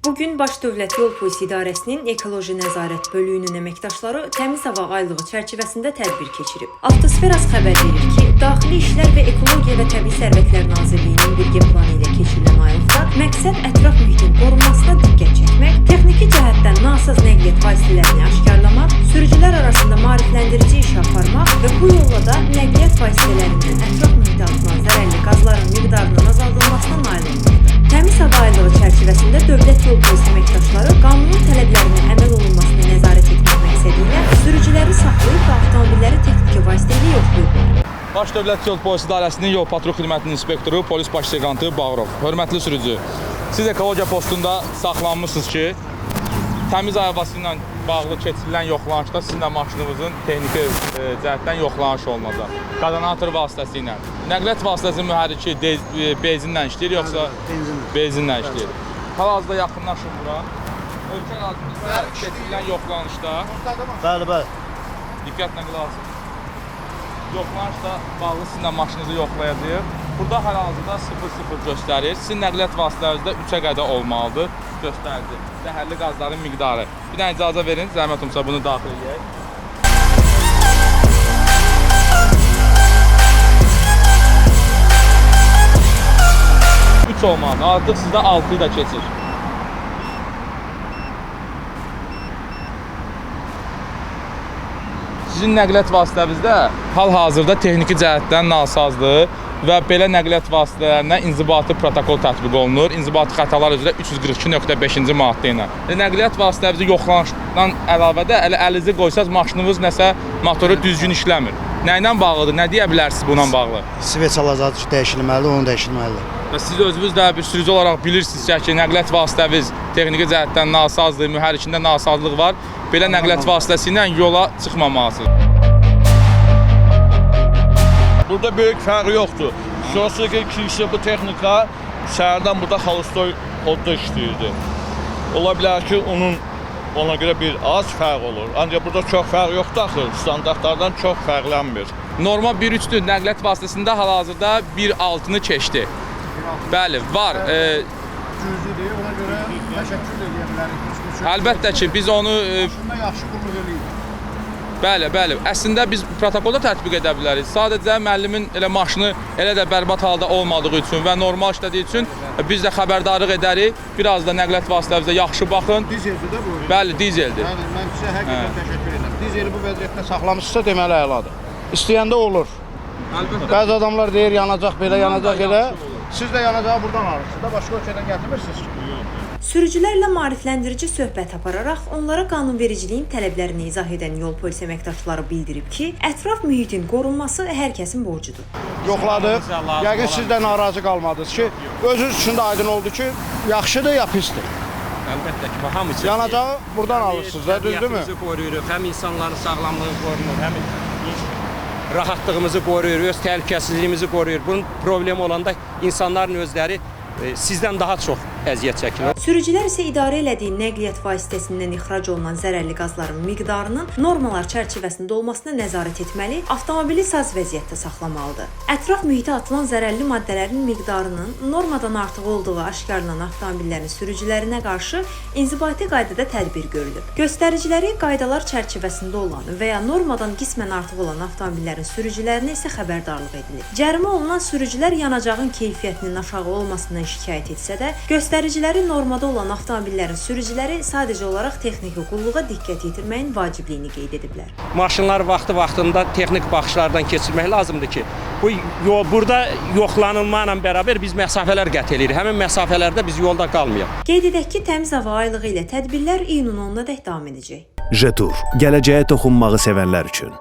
Bugün Baş Dövlət Yol Polisi İdarəsinin Ekoloji Nəzarət Bölüyünün əməkdaşları Təmiz Hava Aylığı çərçivəsində tədbir keçirib. Avtosferas xəbər verir ki, Daxili İşlər və Ekologiya və Təbii Sərvətlər Nazirliyinin birgə planı ilə keçirilən aylıqda məqsəd ətraf mühitin qorunmasına diqqət çəkmək, texniki cəhətdən nasaz nəqliyyat vasitələrini aşkarlamaq, sürücülər arasında maarifləndirici iş aparmaq və bu yolla da nəqliyyat vasitələrindən ətraf mühitə atılan zərərli qazların miqdarının azaldılmasına nail olmaqdır. Təmiz Hava Aylığı çərçivəsində Dövlət Yol Polisi əməkdaşları qanunun tələblərinə əməl olunmasına nəzarət etmək məqsədilə sürücüləri saxlayıb və avtomobilləri texniki vasitə ilə yoxlayıblar. Baş Dövlət Yol Polisi İdarəsinin Yol Patrul Xidmətinin inspektoru polis baş serjantı Bağırov. Hörmətli sürücü, siz ekologiya postunda saxlanmısınız ki, təmiz havası ilə bağlı keçirilən yoxlanışda sizin də maşınınızın texniki cəhətdən yoxlanış olunacaq. Qazanator vasitəsilə. Nəqliyyat vasitəsinin mühərriki benzinlə işləyir yoxsa Benzinlə. Benzinlə işləyir. Hal-hazırda yaxınlaşın bura. Ölkə ərazimizdə keçirilən yoxlanışda Bəli, bəli. diqqətlə qulaq asın. Yoxlanışla bağlı sizin də maşınınızı yoxlayacağıq. Burada hal-hazırda 0,0 göstərir. Sizin nəqliyyat vasitələrinizdə 3-ə qədər olmalıdır göstərici. Zəhərli qazların miqdarı. Bir dənə icazə verin, zəhmət olmasa bunu daxil eləyək. Üç olmalıdır. Artıq sizdə 6-yı da keçir. Sizin nəqliyyat vasitənizdə hal-hazırda texniki cəhətdən nasazdır və belə nəqliyyat vasitələrinə inzibati protokol tətbiq olunur. İnzibati xətalar üzrə 342.5-ci maddə ilə. Nəqliyyat vasitənizi yoxlanışdan əlavə də elə əlinizi qoysaz maşınınız nəsə motoru düzgün işləmir. Nə ilə bağlıdır? Nə deyə bilərsiniz bununla bağlı? Sveçalar zat dəyişilməlidir, onu dəyişilməlidir. Və siz özünüz də bir sürücü olaraq bilirsiniz ki, nəqliyyat vasitəniz texniki cəhətdən nasazdır, mühərrikində nasazlıq var. Belə nəqliyyat vasitəsi ilə yola çıxmamalısınız. Burada böyük fərq yoxdur. Sonrası ki, kilsə bu texnika səhərdən burada xalostoy odda işləyirdi. Ola bilər ki, onun ona görə bir az fərq olur. Ancaq burada çox fərq yoxdur axı, standartlardan çox fərqlənmir. Norma 1.3-dür. Nəqliyyat vasitəsində hal-hazırda 1.6-nı keçdi. Bəli, var. Güclüdür, ona görə təşəkkür də edə bilərik. Əlbəttə ki, biz onu Maşında yaxşı qulluq eləyir. Bəli, bəli. Əslində biz protokolda tətbiq edə bilərik. Sadəcə müəllimin elə maşını elə də bərbad halda olmadığı üçün və normal işlədiyi üçün biz də xəbərdarlıq edərik. Biraz da nəqliyyat vasitələrinizə yaxşı baxın. Dizeldir də bu. Bəli, dizeldir. Yəni mən sizə həqiqətən təşəkkür edirəm. Dizeli bu vəziyyətdə saxlamışsınızsa deməli əladır. İstəyəndə olur. Əlbəttə. Bəzi adamlar deyir yanacaq belə, yanacaq da elə. yaxşı olur. Siz də yanacağı buradan alırsınız da, başqa ölkədən gətirmirsiniz ki. Sürücülərlə maarifləndirici söhbət apararaq onlara qanunvericiliyin tələblərini izah edən yol polisi əməkdaşları bildirib ki, ətraf mühitin qorunması hər kəsin borcudur. Yoxladıq. Yəqin siz də narazı qalmadınız ki, özünüz üçün də aydın oldu ki, yaxşıdır ya pisdir. Əlbəttə ki, hamı üçün. Yanacağı buradan alırsınız da, düzdürmü? Təbiətimizi qoruyuruq, həm insanların sağlamlığını qorunur, həm rahatlığımızı qoruyur, öz təhlükəsizliyimizi qoruyur. Bunun problemi olanda insanların özləri sizdən daha çox əziyyət çəkirlər. Sürücülər isə idarə elədiyi nəqliyyat vasitəsindən ixrac olunan zərərli qazların miqdarının normalar çərçivəsində olmasına nəzarət etməli, avtomobili saz vəziyyətdə saxlamalıdır. Ətraf mühitə atılan zərərli maddələrin miqdarının normadan artıq olduğu aşkarlanan avtomobillərin sürücülərinə qarşı inzibati qaydada tədbir görülüb. Göstəriciləri qaydalar çərçivəsində olan və ya normadan qismən artıq olan avtomobillərin sürücülərinə isə xəbərdarlıq edilib. Cərimə olunan sürücülər yanacağın keyfiyyətinin aşağı olmasından şikayət etsə də, göstəriciləri normada olan avtomobillərin sürücüləri sadəcə olaraq texniki qulluğa diqqət yetirməyin vacibliyini qeyd ediblər. Maşınlar vaxtı-vaxtında texniki baxışlardan keçirmək lazımdır ki, bu yol burada yoxlanılma ilə bərabər biz məsafələr qət eləyirik. Həmin məsafələrdə biz yolda qalmayaq. Qeyd edək ki, Təmiz Hava Aylığı ilə tədbirlər iyunun 10-na dək davam edəcək. Jetour, gələcəyə toxunmağı sevənlər üçün.